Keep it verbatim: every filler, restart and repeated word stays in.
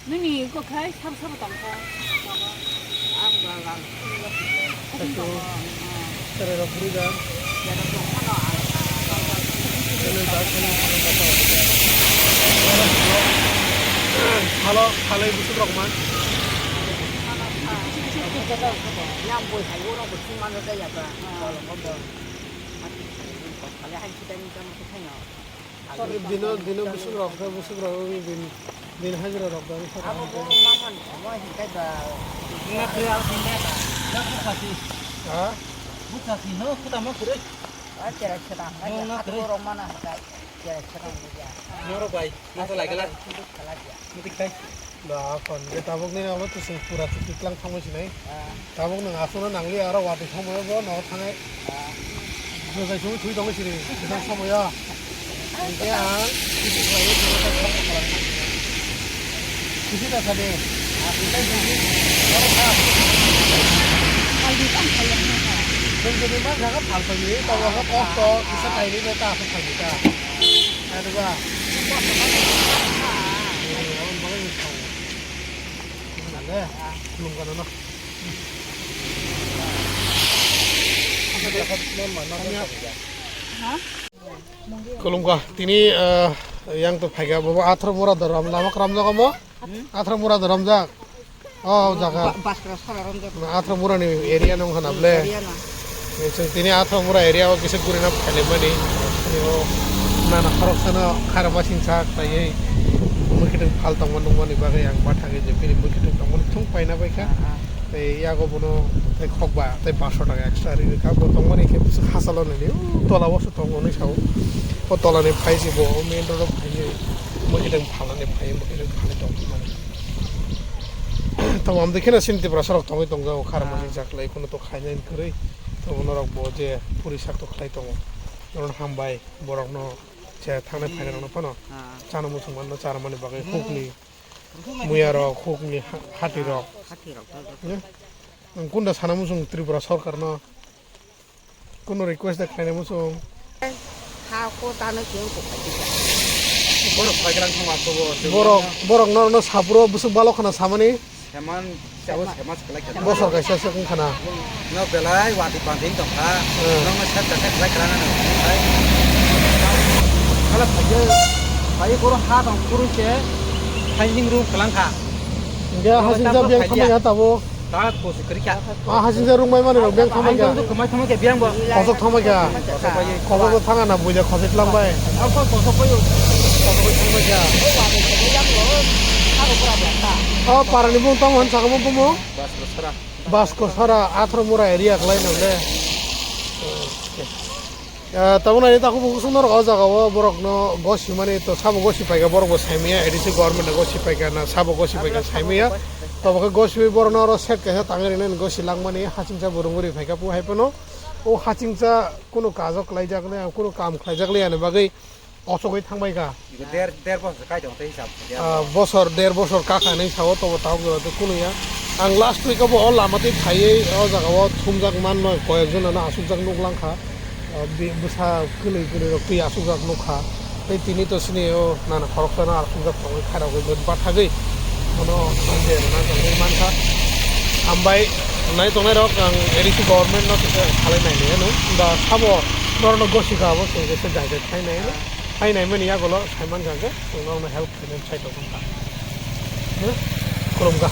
Nini ko khai sabo sabo tong kha. Ang ba lang. Sero rok buri da. Salo, salai busuk rok man. Yang boi hai oro busuk man da ya ba. Kalau ngomong. Kali hai kita ni kamu kita no. Dino, dino busuk rok, busuk rok, bin, bin hajira rok, dari saka. Abo bo mangan, omo hintai ba. Nga kre al hintai ba. Nga bukha si. Ha? Bukha si, no, kita mau kre. Ah, kira kira. Nga kre. Rok mana hintai. Kira kira. Moro bai, masa lagi lah. Mutik kai. Da kon je tabuk ni abo tusung pura tu tiklang thangwi sinai. Tabuk nang asuna nangli aro wati thangwi bo no thangai. Bo jai sung thui tong sini. Kita samoya. Ini ang kisi khlaiwi kisi ta khlaiwi khlaiwi. Kisi ta sade. Kita jadi. Kalau tak. Kalau tak saya. Kalau jadi mana kan hal tadi, kalau kosto, kita kayak ini kita apa kita. Aduh, wah. Ini orang banyak yang tahu. Ini ada, belum kan anak. Kulumka, tini, eh, yang tu phaika, bobo athro mura doram, lama kram jaga mo? Athro mura doram jak. Oh, jaga. Baskra sara rom jak. Athro mura ni area nong khana ble. Area na. Chwng tini Athramura area o kisa gurina phailaimani. Nana khoroksano kharma singsa khlaiwi mwkhwtwng phal tongma nukmani bagwi ang bathagwi je bini mwkhwtwng tongmani thung paina baikha. Tei yago bono tei khokba tei paanch sho taka extra ri rwkha. Bo tongmani khe bwswk hachalo nini o tola o se tongo hwnwi sao. O tolani phai se bo o main road o phaiwi mwkhwtwng phalnani phaiwi mwkhwtwng phalwi tongmani. Tamo amtwi kheno chini Tiprasa rok tongwi tongjago kharma singsa khlai kheno to khainani kwrwi. Tamo norok bo je puri sak to khlai tongo. Norok hambai borokno je thangnai phainai rokno phano chana muchung manno charmani bagwi hukni muya rok hukni ha-, hati rok. Hati rok. Ang kunda sana muchung Tripura sorkarno. Kuno request da khlaina muchung. Ha ko tano kiyong ko kati. Borok paikrang thangma to bo. Borok, borok no, no sapro bwswk balok khana samani. Seman, sabo seman sekelai khana. Bosor kaisa se wng khana. No belai wati panting tong kha. Hmm. No no sat sat sekelai khana no. Kala phaiya, phaiya koro ha tong kuru se, phai hing ru kelang kha. India hasing ja biang khamai ya tabo. Ta kosi kari kya? Ah, hasing ja rungmai mani rok beng thamai kya? Kosok thamai kya? Kosok bai. Kosok bo thanga na buja kosok lang bai. Ang kosok bai. Kosok bai thangbai kya? Oh, parani bung tamo han sakamo bumo? Basko sara. Basko sara, Athramura area khlai nang le. Ah, tabuk nai takhuk bukhuk sung norok o jaga o borok no gosi mani to sabo gosi paikha borok bo saimaya A D C government no gosi paikha na sabo gosi paikha saimaya. Tobo khe gosi borok no oro set kaisa tangwi rinani gosi langmani hasingcha bo rungwi rwi phaikha bo hai phano o hasingcha kunu kajo khlaijak le kunu kam khlaijak le ani bagwi. Kosogwi thangbai kha. Iko der, der bosor kai tong tei hisab. Ah, bosor, der bosor kakha hinwi sao, tobo tabuk jora tei kunuya. Ang last week obo o lama tei phaiwi o jaga o thumjak manno koyek jonano asukjak nuk langkha. Ah, bi-, bwsa kwnwi kwnwi rok twi asukjak nukha. Tei tini to sini o nana khoroksano asukjak tongwi khairogwi bathagwi. Bono je rwna tongwi mankha. Hambai nai tongnai rok ang A D C government no kisa khalai nai nai ano. Da sabo norokno gosi kha abo chwng kisa jai jai khai nai ano. Hai nai mani yagulo saiman kha khe, chwng norokno help khainani sai tongkha. Huh? Khulumkha.